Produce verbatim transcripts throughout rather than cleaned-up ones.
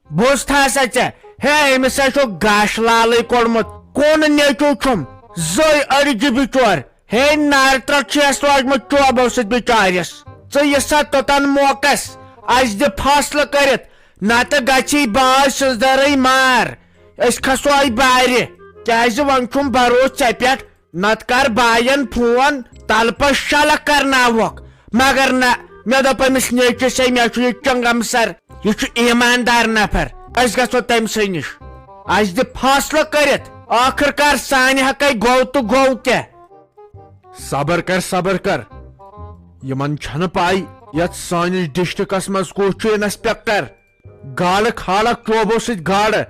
بوز تھا سا ژےٚ، ہے، أمِس ہا چھُ گاش لالٕے کوٚڑمُت۔ کُن نیٚچوٗ چھُم؟ زٔے أڑجہِ بِچور۔ ہے، نارٕ ترٛٹھ چھِ یَس لوجمُت چوبو سۭتۍ بِچارِس۔ ژٕ یہِ سا توٚتَن موقعس، اَسہِ دِ فٲصلہٕ کٔرِتھ، نَتہٕ گژھی باے سٕنٛز دٲرٕے مار۔ أسۍ کھسو اَتہِ بارِ، کیٛازِ وۄنۍ چھُم بروسہٕ ژےٚ پٮ۪ٹھ۔ نتہٕ کر باین فون، تلہٕ پتہٕ شلکھ کرناوکھ۔ مگر نہ، مےٚ دوٚپ أمِس نیٚچوِس، ہے، مےٚ چھُ یہِ چنگم سر، یہِ چھُ ایماندار نفر، أسۍ گژھو تٔمۍ سٕے نِش۔ اسہِ دِ فٲصلہٕ کٔرِتھ، ٲخٕر کار سانہِ حقے گوٚو تہٕ گوٚو کیٛاہ؟ صبر کر، صبر کر، یِمن چھنہٕ پاے یتھ سٲنِس ڈسٹرکٹس منٛز کُس چھُ انسپیکٹر۔ گاڑٕ کھالکھ چوبو سۭتۍ گاڑٕ،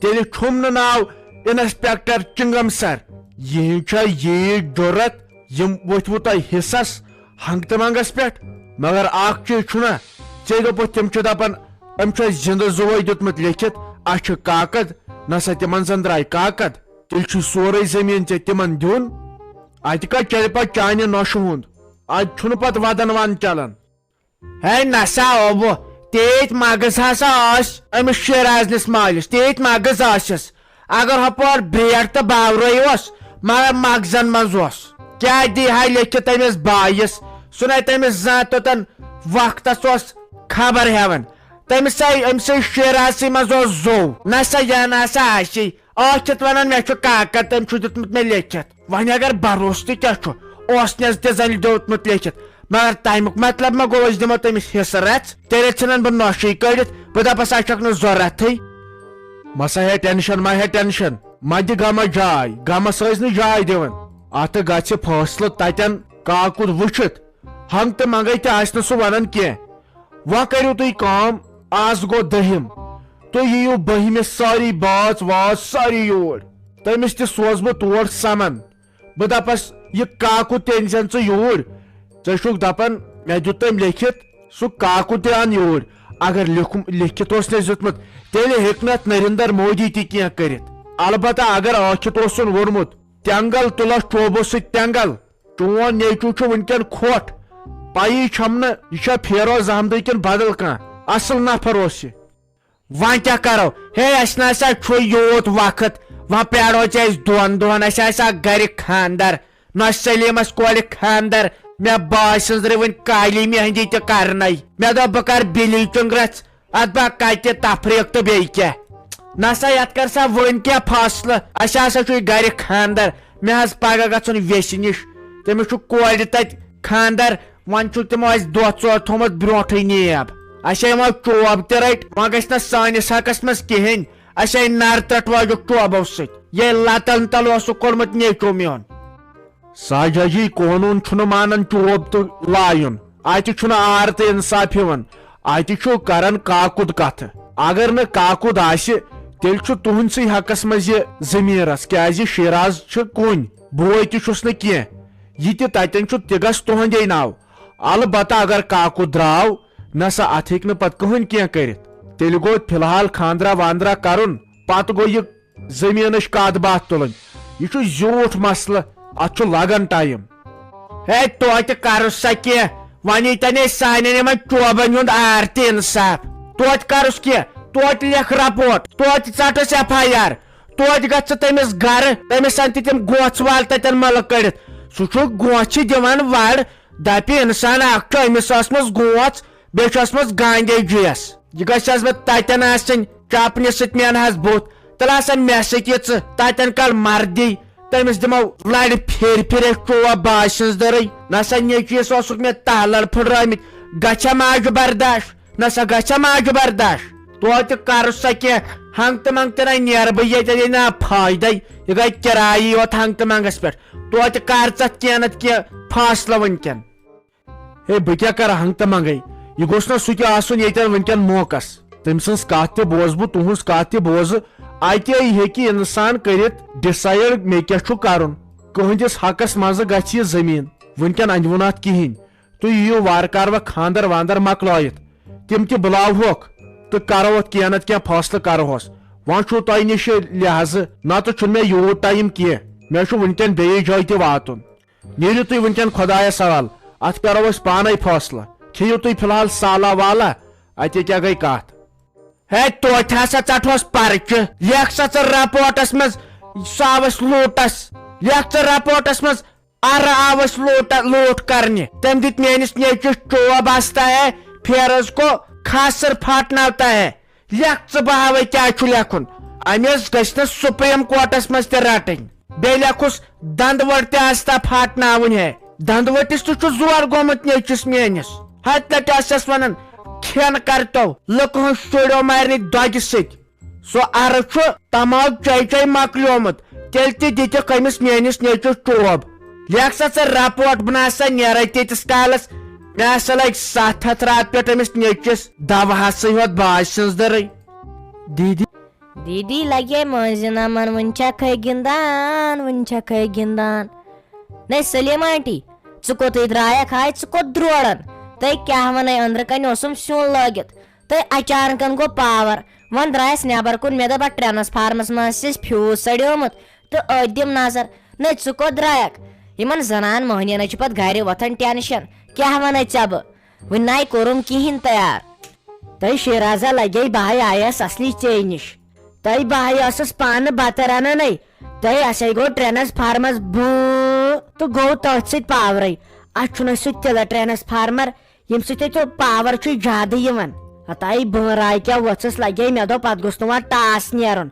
تیٚلہِ چھُم نہٕ ناو انسپیکٹر چنگم سر۔ یِہنٛد چھا ییٖژ جُرت، یِم ؤتھۍ وٕ تۄہہِ حصس ہنٛگتہٕ منٛگس پٮ۪ٹھ؟ مگر اکھ چیٖز چھُنہ، ژےٚ دوٚپُتھ تِم چھِ دپان أمۍ چھُ اَسہِ زِندٕ زُوے دیُتمُت لیٚکھِتھ، اَسہِ چھِ کاکد، نہ سا تِمن زن درٛاے کاکد، تیٚلہِ چھُ سورُے زٔمیٖن ژےٚ تِمن دیُن۔ اتہِ کتھ چلہِ پتہٕ چانہِ نۄشہِ ہُنٛد؟ اتہِ چھُنہٕ پتہٕ ودان ون چلان۔ ہے نسا اوبو، تیتۍ مغز ہسا ٲسۍ أمِس شیرازنِس مٲلِس، تیتۍ مغز ٲسِس۔ اگر ہپٲرۍ برٛیٹھ تہٕ باورٲے اوس، مگر مغزن منٛز اوس۔ کیٛاہ دی ہا لیٚکھِتھ أمِس بایِس؟ سُہ نے تٔمِس زانٛہہ توٚتن وقتس اوس خبر ہٮ۪وان۔ تٔمِس ہے، أمِس ہے شیرازسٕے منٛز اوس زوٚو۔ نسا یا نسا آسی۔ ٲٹھِتھ ونان مےٚ چھُ کاکد، تٔمۍ چھُ دیُتمُت مےٚ لیٚکھِتھ۔ وۄنۍ اگر بروسہٕ تہِ کیٛاہ چھُ، اوس نس تہِ زنہِ دیُتمُت لیٚکھِتھ، مگر تمیُک مطلب ما گوٚو أسۍ دِمو تٔمِس حصہٕ رژھ؟ تیٚلہِ ژھٕنن بہٕ نۄشہِ کٔڑِتھ، بہٕ دپس اَسہِ چھکھ نہٕ ضروٗرتھٕے۔ مہ سا ہے ٹینشن، مہ ہے ٹینشن، مہ دِ غمس جاے، غمس ٲسۍ نہٕ جاے دِوان۔ اتھ گژھِ فٲصلہٕ تتٮ۪ن کاکُد وٕچھِتھ، ہنگ تہٕ منگے تہِ آسہِ نہٕ سُہ ونان کینٛہہ۔ وۄنۍ کٔرِو تُہۍ کٲم، آز گوٚو دٔہِم، تُہۍ یِیِو بٔہِمہِ سٲری بٲژ وٲژ سٲری یوٗرۍ۔ تٔمِس تہِ سوزٕ بہٕ تور سمن۔ بہٕ دپس، یہِ کاکُد تہِ أنۍ زٮ۪ن ژٕ یوٗرۍ۔ ژےٚ چھُکھ دپان، مےٚ دیُت تٔمۍ لیکھِتھ، سُہ کاکُد تہِ اَن یوٗرۍ۔ اگر لیوٚکھُم-، لیکھِتھ اوس نہٕ دیُتمُت، تیٚلہِ ہیٚکہِ نہٕ اَتھ نریندر مودی تہِ کینٛہہ کٔرِتھ۔ البتہ اگر ٲکھِتھ اوسُن ووٚنمُت، تٮ۪نٛگل تُلس چوبو سۭتۍ تٮ۪نٛگل، چون نیٚچوٗ چھُ وٕنکٮ۪ن کھوٚٹھ، پَیی چھَم نہٕ یہِ چھا فیروز احمدٕے کِنہٕ بدل کانٛہہ۔ اصل نفر اوس یہِ۔ وۄنۍ کیٛاہ کرو؟ ہے، اَسہِ نہ سا چھُ یوٗت وقت، وۄنۍ پیارو ژےٚ أسۍ دۄن دۄہن، اَسہِ آسہِ ہا گرِ خاندر، نۄشہِ سلیمس کورِ خاندر، مےٚ باسہِ سٕنٛز وٕنہِ کالی مہندی تہِ کرنے۔ مےٚ دوٚپ بہٕ کرٕ بِلی چُنٛگرس، اتھ با کتہِ تفریق تہٕ بیٚیہِ کیٛاہ؟ نسا یتھ کر سا وۄنۍ کینٛہہ فٲصلہٕ، اسہِ ہسا چھُ یہِ گرِ خاندر، مےٚ حظ پگاہ گژھُن ویسہِ نِش، تٔمِس چھُ کورِ تتہِ خاندر، وۄنۍ چھُ تِمو اسہِ دۄہ ژور تھوٚومُت برونٹھٕے نیب۔ اسہِ ہے وۄنۍ چوب تہِ رٔٹۍ، وۄنۍ گژھِ نہ سٲنِس حقس منٛز کہیٖنۍ، اسہِ ہے نر ترٛٹھ واجُکھ چوبو سۭتۍ، یے لتن تل اوسُکھ کوٚڑمُت نیچو میون۔ ساجا جی، قونوٗن چھُنہٕ مانان چوب تہٕ لایُن۔ اتہِ چھُنہٕ آر تہٕ انصاف یِوان۔ اتہِ چھُ کران کاکُد کتھٕ۔ اگر نہٕ کاکُد آسہِ، تیٚلہِ چھُ تُہنٛدسٕے حقس منٛز یہِ زٔمیٖن رژھ، کیازِ شیراز چھِ کُنۍ، بوے تہِ چھُس نہٕ کینٛہہ۔ یہِ تہِ تتٮ۪ن چھُ، تہِ گژھِ تُہنٛدے ناو۔ البتہ اگر کاکُد درٛاو، نہ سا اتھ ہیٚکہِ نہٕ پتہٕ کٕہٕنۍ کینٛہہ کٔرِتھ۔ تیٚلہِ گوٚو فلحال خاندرا واندرا کرُن، پتہٕ گوٚو یہِ زٔمیٖنٕچ کتھ باتھ تُلٕنۍ۔ یہِ چھُ زیوٗٹھ مسلہٕ، اتھ چھُ لگان ٹایم۔ ہے، توتہِ کرُس سا کینٛہہ، وۄنۍ ییٖتٮ۪ن أسۍ سانٮ۪ن یِمن چوبن ہُنٛد آر تہِ انصاف۔ توتہِ کرُس کینٛہہ، توتہِ لیکھ رپورٹ، توتہِ ژٹُس ایف آی آر، توتہِ گژھ ژٕ تٔمِس گرٕ، تٔمِس انہِ تہِ تِم گوژھ وال تتٮ۪ن ملہٕ کٔڑِتھ۔ سُہ چھُ گوژھِ دِوان وڑ، دپہِ انسان اکھ چھُ أمِس ٲسمٕژ گوژھ، بیٚیہِ چھُ ٲسمٕژ گاندھی جی یس۔ یہِ گژھِ ہس بہٕ تتٮ۪ن آسٕنۍ، چپنہِ سۭتۍ مینہٕ ہس بُتھ، تیٚلہِ ہسا مےٚ سۭتۍ یہِ ژٕ تتٮ۪ن کر مردی، تٔمِس دِمو لڑِ پھِرِ پھِرِ أسۍ چوب باسہِ سٕنٛز دٔرٕے۔ نہ سا نیٚچوِس اوسُکھ مےٚ تالر پھٕٹرٲومٕتۍ، گژھِ ہا ماجہِ برداش، نہ سا گژھِ ہا ماجہِ برداش۔ توتہِ کرُس سا کینٛہہ، ہنٛگ تہٕ منٛگ تہِ نہ نیرٕ بہٕ ییٚتٮ۪ن، یہِ نہ فٲیدے، یہِ گٔے کِرایی یوت ہنٛگ تہٕ منٛگس پٮ۪ٹھ۔ توتہِ کر ژٕ اتھ کینٛہہ نتہٕ کینٛہہ فٲصلہٕ وٕنکٮ۪ن۔ ہے، بہٕ کیٛاہ کرٕ ہنٛگ تہٕ منٛگے؟ یہِ گوٚژھ نا سُہ تہِ آسُن ییٚتٮ۪ن وٕنکٮ۪ن موقعس۔ تٔمۍ سٕنٛز کتھ تہِ بوزٕ بہٕ، تُہٕنٛز کتھ تہِ بوزٕ۔ اتے ہیٚکہِ انسان کٔرِتھ ڈسایڈ مےٚ کیٛاہ چھُ کرُن۔ کٕہٕنٛدِس حقس منٛزٕ گژھِ یہِ زٔمیٖن۔ وٕنکٮ۪ن اندِ وُن اتھ کِہیٖنۍ۔ تُہۍ یِیِو وارٕ کارٕ وۄنۍ خانٛدر وانٛدر مۄکلٲیِتھ۔ تِم تہِ بُلاوہوکھ تہٕ کرو اتھ کینٛہہ نتہٕ کینٛہہ فٲصلہٕ کرہوس۔ وۄنۍ چھُو تۄہہِ نِش یہِ لحاظہٕ، نتہٕ چھُنہٕ مےٚ یوٗت ٹایم کینٛہہ۔ مےٚ چھُ وٕنکٮ۪ن بیٚیِس جایہِ تہِ واتُن۔ نیٖرِو تُہۍ وٕنکٮ۪ن خۄدایس حوالہٕ، اتھ کرو أسۍ پانے فٲصلہٕ۔ کھیٚیِو تُہۍ فی الحال سالا والا، اتے کیٛاہ گٔے کتھ؟ ہے، توتہِ ہسا ژٹہوس پرچہِ۔ لیکھ سا ژٕ رپورٹس منٛز، سُہ آو اسہِ لوٗٹس۔ لیکھ ژٕ رپورٹس منٛز، ارٕ آو اسہِ لوٗٹہ-، لوٗٹھ کرنہِ۔ تٔمۍ دِتۍ میٲنِس نیٚچوِس چوب آستا ہے، پھیرس کو خاصر پھاٹناوتا ہے۔ لیکھ ژٕ، بہٕ ہاوے کیٛاہ چھُ لیکھُن۔ أمِس گژھِ نہٕ سپریم کورٹس منٛز تہِ رٹٕنۍ۔ بیٚیہِ لیکھُس، دندٕ وٹ تہِ آستا پھاٹناوٕنۍ ہے۔ دندٕ وٹِس تہِ چھُ زور گوٚمُت نیٚچوِس میٲنِس۔ ہتہِ لٹہِ آسٮ۪س ونان، کھٮ۪ن کرتو، لُکہٕ ہٕنٛز شُرٮ۪و مارنٕکۍ دۄگہِ سۭتۍ۔ سُہ عرض چھُ تمام چے چے مۄکلیومُت، تیٚلہِ تہِ دِتِکھ أمِس میٲنِس نیٚچوِس چوب۔ لیکھ سا ژٕ رپورٹ، بہٕ نہ سا نیرے تیٖتِس کالس۔ مےٚ ہسا لگہِ ستھ ہتھ راتہٕ پٮ۪ٹھ أمِس نیٚچوِس دوہسٕے ہوت باجہِ سٕنٛز دٔرٕے۔ دیٖدی۔ دیٖدی لگے مٲنٛزِ نمن، وُنہِ چھکھے گِنٛدان، وُنہِ چھکھے گِنٛدان۔ نے سلیٖم آنٹی، ژٕ کوٚتٕے درٛایکھ؟ ہاے، ژٕ کوٚت درٛوڑن؟ تہٕ کیٛاہ ونے، أنٛدرٕ کنہِ اوسُم سیُن لٲگِتھ۔ تہٕ اچانکن گوٚو پاور۔ وۄنۍ درٛایس نٮ۪بر کُن، مےٚ دوٚپ، اتھ ٹرانسفارمس منٛز چھُس فیوز سڑیومُت تہٕ أتۍ دِم نظر۔ نہ، ژٕ کوٚت درٛایکھ؟ یِمن زنان مۄہنِین چھُ پتہٕ گرِ وۄتھان ٹینشن، کیٛاہ ونَے ژےٚ بہٕ؟ وُنہِ نَے کوٚرُم کِہیٖنۍ تیار۔ تہٕ شیرازا لگے بہٕ ہاے آیس اصلی ژے نِش۔ تہٕ بہٕ ہاے ٲسٕس پانہٕ بتہٕ رنان۔ تہٕ اسے گوٚو ٹرانسفارمس بہٕ تہٕ گوٚو تٔتھۍ سۭتۍ پاورے۔ اتھ چھُنہٕ سُہ تِلہٕ ٹرانسفارمر، ییٚمہِ سۭتۍ تۄہہِ پاور چھُ زیادٕ یِوان۔ ہتاے بہٕ راے کیٛاہ وٲژٕس لگے، مےٚ دوٚپ، پتہٕ گوٚژھ نہٕ وۄنۍ ٹاس نیرُن۔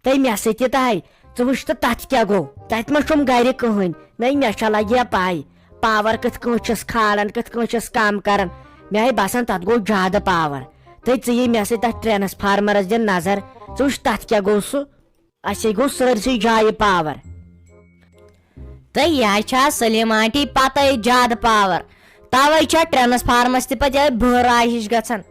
تہٕ مےٚ سۭتۍ تہِ تہے، ژٕ وٕچھ تہٕ تتھ کیٛاہ گوٚو؟ تتہِ ما چھُم گرِ کٕہٕنۍ؟ نَے، مےٚ چھا لگہِ ہا پاے، پاور کِتھ کٲٹھۍ چھِس کھالان، کِتھ کٲٹھۍ چھِس کم کران۔ مےٚ آے باسان، تتھ گوٚو زیادٕ پاور۔ تہٕ ژٕ یہِ مےٚ سۭتۍ تتھ ٹرانسفارمرس دِ نظر، ژٕ وٕچھ تتھ کیٛاہ گوٚو سُہ۔ اسے گوٚو سٲرسٕے جایہِ پاور۔ تہٕ یہِ چھا سلیٖم آنٹی پتے زیادٕ پاور، توے چھا ٹرانسفارمس تہِ پتہٕ یِہوٚے بہراے ہِش گژھان۔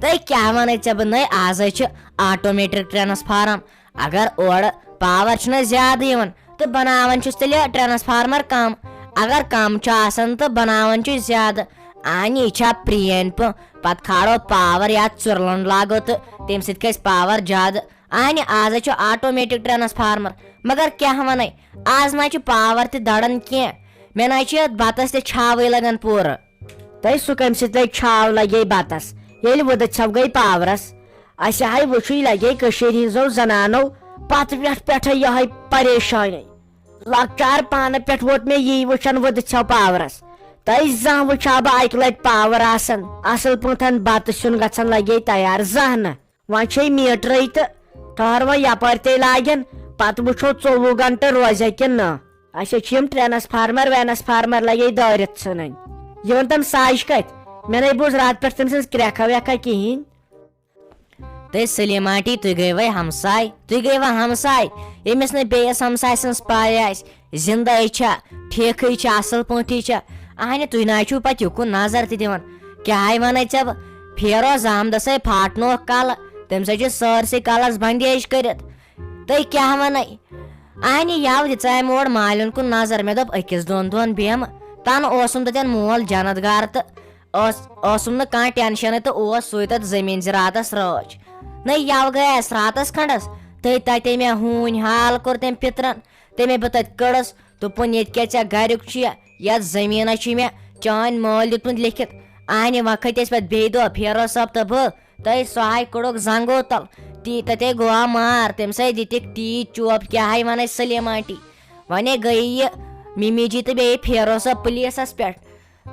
تہٕ کیٛاہ ونے ژےٚ بہٕ، نَے آزے چھِ آٹومیٹک ٹرانسفارم۔ اگر اورٕ پاور چھُنہ زیادٕ یِوان تہٕ بناوان چھُس تیٚلہِ ٹرانسفارمر کم۔ اگر کم چھُ آسان تہٕ بناوان چھُ زیادٕ۔ اہنہِ، یہِ چھا پرٛٲنۍ پٲ-، پتہٕ کھالو پاور یا ژُرلنٛڈ لاگو تہٕ تمہِ سۭتۍ کھسہِ پاور زیادٕ۔ اہنہِ، آز چھُ آٹومیٹک ٹرانسفارمر، مگر کیٛاہ ونے، آز نہ چھُ پاور تہِ دڑان کینٛہہ۔ مےٚ نہ چھُ یتھ بتس تہِ چھاوٕے لگان پوٗرٕ۔ تہٕ سُہ کمہِ سۭتۍ لگہِ چھاو، لگے بتس، ییٚلہِ وُدٕ ژھٮ۪و گٔے پاورس؟ اسہِ ہاے وُچھُے لگے کٔشیٖرِ ہٕنٛزو زنانو پتہٕ پٮ۪ٹھ پٮ۪ٹھے یِہوٚے پریشٲنی۔ لۄکچار پانہٕ پٮ۪ٹھ ووت مےٚ یی وٕچھان وُدٕ ژھٮ۪و پاورس۔ تہٕ زانٛہہ وٕچھا بہٕ اکہِ لٹہِ پاور آسان، اصل پٲٹھۍ بتہٕ سیُن گژھان لگے تیار، زانٛہہ نہٕ۔ وۄنۍ چھے میٖٹرٕے تہٕ ٹھہر وۄنۍ یپٲرۍ تے لاگن، پتہٕ وٕچھو ژوٚوُہ گنٹہٕ روزیا کِنہٕ نہ۔ اسہِ چھِ یِم ٹرانسفارمر وینسفارمر لگے دٲرِتھ ژھٕنٕنۍ۔ یہِ ووٚن تٔمۍ ساجہِ کتھِ، مےٚ نے بوٗز راتہٕ پٮ۪ٹھ تٔمۍ سٕنٛز کرٛٮ۪کھا ویکھا کِہیٖنۍ۔ تہٕ سلیٖم آنٹی، تُہۍ گٔیوَے ہمساے، تُہۍ گٔیوا ہمساے، ییٚمِس نہٕ بیٚیِس ہمساے سٕنٛز پاے آسہِ، زِندَے چھا، ٹھیٖکھٕے چھا، اَصٕل پٲٹھی چھا؟ اہنہِ، تُہۍ نہ حظ چھِو پَتہٕ یُکُن نظر تہِ دِوان۔ کیٛاہ ہَے وَنَے ژےٚ بہٕ؟ پھیرو زامدَسَے پھاٹنوکھ کَلہٕ، تٔمِس حظ چھِ سٲرسٕے کَلَس بندیج کٔرِتھ۔ تُہۍ کیٛاہ وَنَے؟ اہنہِ، یَوٕ دِژاے مےٚ اورٕ مالٮ۪ن کُن نظر، مےٚ دوٚپ، أکِس دۄن دۄہَن بیٚہمہٕ، تَنہٕ اوسُم تَتٮ۪ن مول جنت گار تہٕ ٲس، اوسُم نہٕ کانٛہہ ٹینشنٕے تہٕ اوس سُے تَتھ زٔمیٖن زِراعتَس رٲچھ۔ نَے یَوٕ گٔیَس راتَس کھنٛڈَس، تہٕ تَتے مےٚ ہوٗنۍ حال کوٚر تٔمۍ پِترَن۔ تٔمۍ بہٕ تَتہِ کٔڑٕس، دوٚپُن، "ییٚتہِ کیٛاہ ژےٚ گَریُک چھُ یہِ؟ یَتھ زٔمیٖنَس چھُ مےٚ چٲنۍ مٲلۍ دیُتمُت لیکھِتھ۔" اَہنہِ وۄنۍ کھٔتۍ أسۍ پَتہٕ بیٚیہِ دۄہ، پھیرو صٲب تہٕ بہٕ، تہٕ سُہ ہاے کوٚڑُکھ زنٛگو تَل۔ تی تَتے گوٚو مار، تٔمۍ سۭتۍ دِتِکھ تی چوب، کیٛاہ ہاے وَنَے سلیٖم آنٹی۔ وۄنۍ گٔیہِ یہِ مِمی جی تہٕ بیٚیہِ پھیرو صٲب پُلیٖسَس پٮ۪ٹھ۔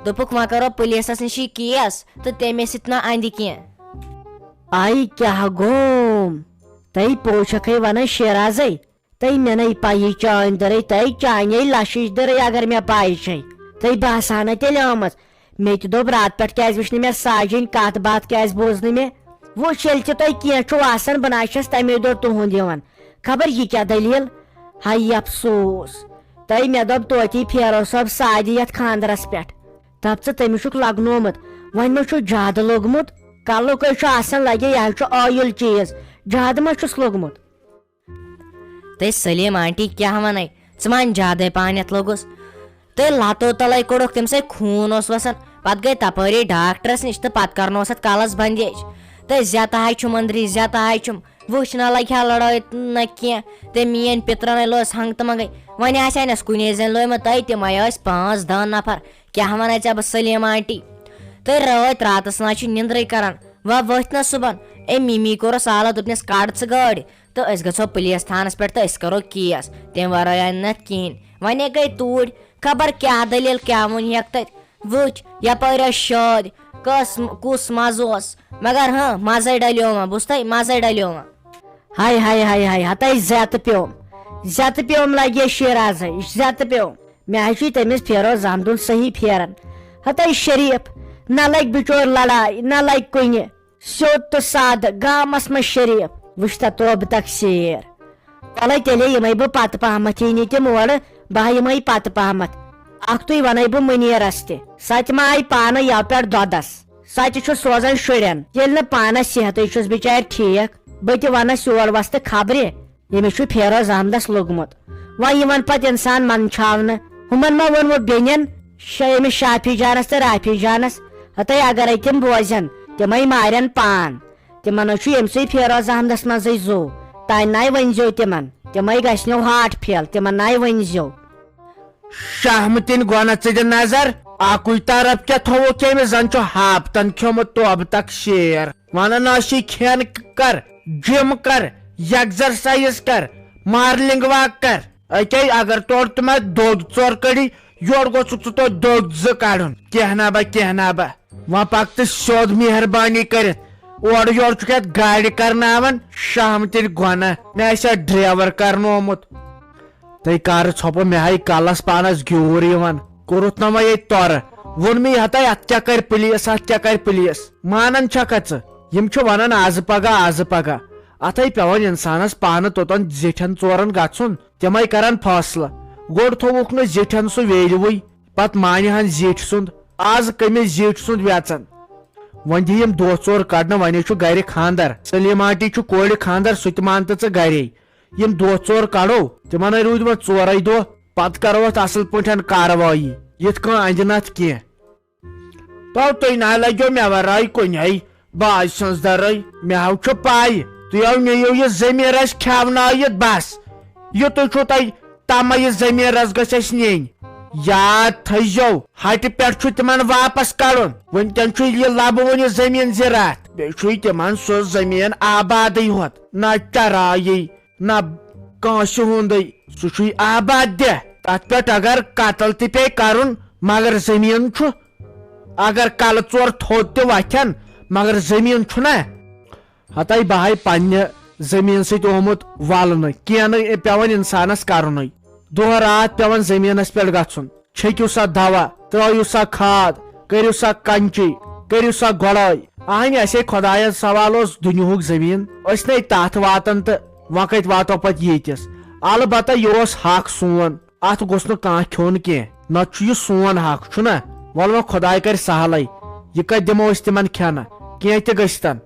دوٚپُکھ، "وۄنۍ کَرو پُلیٖسَس نِش یہِ کیس تہٕ تٔمِس سۭتۍ مہ اَندِ کینٛہہ۔" آے کیٛاہ گوم؟ تَے پوٚز چھَکھَے وَنان شیرازَے؟ تَے مےٚ نَے پَیی چٲنۍ دٔرٕے، تَے چانے لَشِچ دٔرٕے اگر مےٚ پَے چھَے۔ تَے باسان تیٚلہِ آمٕژ۔ مےٚ تہِ دوٚپ، راتہٕ پٮ۪ٹھ کیٛازِ وٕچھ نہٕ مےٚ ساجِنۍ، کَتھ باتھ کیٛازِ بوٗز نہٕ مےٚ؟ وٕچھ، ییٚلہِ تہِ تۄہہِ کینٛہہ چھُو آسان، بہٕ نہ چھَس تَمے دۄہ تُہُنٛد یِوان۔ خبر یہِ کیٛاہ دٔلیٖل؟ ہَے افسوٗس! تۄہہِ مےٚ دوٚپ توتہِ پھیرو صٲب سادِ یَتھ خانٛدرَس پٮ۪ٹھ۔ دَپ ژٕ، تٔمِس چھُکھ لَگنومُت۔ وۄنۍ ما چھُ زیادٕ لوٚگمُت؟ کَلُک ہے چھُ آسان لَگے، یہِ حظ چھُ oil چیٖز۔ زیادٕ ما چھُس لوٚگمُت؟ تہٕ سلیٖم آنٹی کیٛاہ وَنَے، ژٕ ما زیادَے پَہَن یَتھ لوٚگُس؟ تہٕ لَتو تَلَے کوٚڑُکھ تٔمِس ہے خوٗن اوس وَسان۔ پَتہٕ گٔے تَپٲری ڈاکٹرَس نِش تہٕ پَتہٕ کَرنووُس اَتھ کَلَس بندیج۔ تہٕ زیتہٕ ہَے چھُم أنٛدری، زیتہٕ ہَے چھُم۔ وٕچھ نہ لَگہِ ہا لڑٲے نہ کینٛہہ۔ تہٕ میٛٲنۍ پِترَن ہے لوس ہنٛگہٕ تہٕ منٛگَے۔ وۄنۍ آسہِ ہا نَس کُنے زٔنۍ لویمُت تَے، تِمَے ٲسۍ پانٛژھ دَہ نفر۔ کیٛاہ وَنَے ژےٚ بہٕ سلیٖم آنٹی؟ تہٕ رٲتۍ راتَس نہ چھِ نِندرٕے کران۔ وۄنۍ ؤتھۍ نہ صُبحن، أمۍ مِمی کوٚرُس آلو، دوٚپنَس، "کَڑ ژٕ گٲڑۍ تہٕ أسۍ گژھو پُلیٖس تھانَس پٮ۪ٹھ تہٕ أسۍ کَرو کیس، تَمہِ وَرٲے اَنہِ نہٕ اَتھ کِہیٖنۍ۔" وۄنۍ ہے گٔے توٗرۍ، خبر کیٛاہ دٔلیٖل، کیٛاہ ووٚنہَکھ تَتہِ۔ وٕچھ، یَپٲرۍ ٲسۍ شٲدۍ، کۄس، کُس مَزٕ اوس، مگر ہاں، مَزَے ڈَلیومہ، بوٗزتھٕے، مَزَے ڈَلیومہ۔ ہاے، ہاے، ہاے، ہاے، ہَتَے زیتہٕ پیوٚم، زیتہٕ پیوٚم لَگہِ شیرازَے، زیتہٕ پیوٚم۔ مےٚ حظ چھُے تٔمِس فیروز احمدُن صحیح پھیران۔ ہَتَے شریٖف، نہ لَگہِ بِچور لڑاے، نہ لَگہِ کُنہِ۔ سیوٚد تہٕ سادٕ، گامَس منٛز شریٖف۔ وٕچھ تہ توبہٕ تک سیر۔ وَلَے تیٚلے یِمَے بہٕ پَتہٕ پَہمَتھ، یی نہٕ تِم اورٕ، بہٕ ہا یِمَے پَتہٕ پَہمَتھ۔ اَکھتُے وَنَے بہٕ مُنیٖرَس تہِ۔ سۄ تہِ ما آیہِ پانہٕ یَوٕ پٮ۪ٹھ دۄدَس؟ سۄ تہِ چھُ سوزان شُرٮ۪ن۔ ییٚلہِ نہٕ پانَس صحتٕے چھُس بِچارِ ٹھیٖک، بہٕ تہِ وَنَس یور وَستہٕ خبرِ۔ ییٚمِس چھُ فیروز احمدس لوٚگمُت۔ وۄنۍ یِوان پتہٕ انسان منٛدچھاونہٕ۔ ہُمن ما ووٚنمُت بیٚنٮ۪ن، شا-، ییٚمِس شافی جانس تہٕ رافی جانس، ہتٕے اگرے تِم بوزن، تِمے مارن پان۔ تِمن حظ چھُ ییٚمہِ سۭتۍ فیروز احمدس منٛزٕے زُو۔ تانۍ ناے ؤنۍزیو تِمن، تِمے گژھنو ہارٹ فیل، تِمن ناے ؤنۍزیو۔ شہمتٕنۍ گۄنہ ژٕ دِ نظر، اکُے طرف کیٛاہ تھووُکھ أمِس، زن چھُ ہاپتن کھیومُت توبہٕ تک شیر۔ ونان ٲسی کھٮ۪ن کر، جم کر، ایگزرسائز کر، مارننگ واک کر۔ اتے اگر تورٕ تہِ مےٚ دوٚگ ژور کٔڑی، یورٕ گوٚژھُکھ ژٕ توتہِ دوٚگ زٕ کڑُن۔ کینٛہہ نہ با، کینٛہہ نہ با۔ وۄنۍ پک تہٕ سیوٚد مہربٲنی کٔرِتھ۔ اورٕ یورٕ چھُکھ یتھ گاڑِ کرناوان، شہمتٕنۍ گۄنہ۔ مےٚ آسہِ ہا ڈرایور کرنومُت۔ تہٕ کر ژھۄپہٕ، مےٚ ہاے کلس پانس گیوٗر یِوان۔ کوٚرُتھ نہ وۄنۍ ییٚتہِ تورٕ۔ ووٚن مےٚ، ہتاے، اتھ کیٛاہ کرِ پُلیٖس، اتھ کیٛاہ کرِ پُلیٖس؟ مانان چھکھا ژٕ؟ یِم چھِ ونان، ازٕ پگاہ، ازٕ پگاہ۔ اتھے پٮ۪وان انسانس پانہٕ توٚتن زِٹھٮ۪ن ژورن گژھُن۔ تِمے کرن فٲصلہٕ۔ گۄڈٕ تھووُکھ نہٕ زِٹھٮ۪ن سُہ ویلیوٕے، پتہٕ مانہِ ہن زِٹھۍ سُنٛد۔ از کٔمِس زِٹھۍ سُنٛد وٮ۪ژن؟ وۄنۍ دِ یِم دۄہ ژور کڑنہٕ، وۄنۍ چھُ گرِ خانٛدر۔ سلیمہ آنٹی چھُ کورِ خانٛدر، سُہ تہِ مان تہٕ ژٕ گرے۔ یِم دۄہ ژور کڑو، تِمن ہے روٗدۍ وۄنۍ ژورے دۄہ، پتہٕ کرو اتھ اصل پٲٹھۍ کاروٲیی، یتھ کٔنۍ اندِ نہٕ اتھ کینٛہہ۔ تو تُہۍ نہ لگیو مےٚ ورٲے کُنے، باج سٕنٛز درٕے۔ مےٚ ہاو چھُ پاے، تُہۍ ہاو نِیِو یہِ زٔمیٖن اَسہِ کھٮ۪ونٲیِتھ بس۔ یُتُے چھُو تۄہہِ تمہ، یہِ زٔمیٖن رژھ گژھِ اَسہِ نِنۍ۔ یاد تھٲیزیو، ہٹہِ پٮ۪ٹھ چھُ تِمن واپس کڑُن۔ وٕنکٮ۪ن چھُ یہِ لبہٕ وُن یہِ زٔمیٖن زِراعت۔ بیٚیہِ چھُے تِمن سُہ زٔمیٖن آبادٕے ہوت، نہ چرایی، نہ کٲنٛسہِ ہُنٛدٕے۔ سُہ چھُے آباد دہ۔ تتھ پٮ۪ٹھ اگر قتل تہِ پیٚیہِ کرُن، مگر زٔمیٖن چھُ۔ اگر کلہٕ ژور تھوٚد تہِ وۄتھن، مگر زٔمیٖن چھُنہ۔ ہتاے بہٕ ہاے پننہِ زٔمیٖن سۭتۍ آمُت ولنہٕ، کینٛہہ نہٕ پیوان انسانس کرُنٕے۔ دۄہ راتھ پیوان زٔمیٖنس پٮ۪ٹھ گژھُن۔ چھٔکِو سا دوا، ترٲیِو سا کھاد، کٔرِو سا کنچی، کٔرِو سا گۄڈٲے۔ اہنہِ اسے خۄدایس سوال اوس دُنیہُک زٔمیٖن، أسۍ نے تتھ واتان تہٕ وۄنۍ کتہِ واتو پتہٕ ییٖتِس؟ البتہ یہِ اوس حق سون، اتھ گوٚژھ نہٕ کانٛہہ کھیوٚن کینٛہہ، نتہٕ چھُ یہِ سون حق، چھُنہ؟ وۄلہٕ وۄنۍ خۄداے کرِ سہلٕے، یہِ کتہِ دِمو أسۍ تِمن کھٮ۪نہٕ؟ کینٛہہ تہِ گٔژھتن۔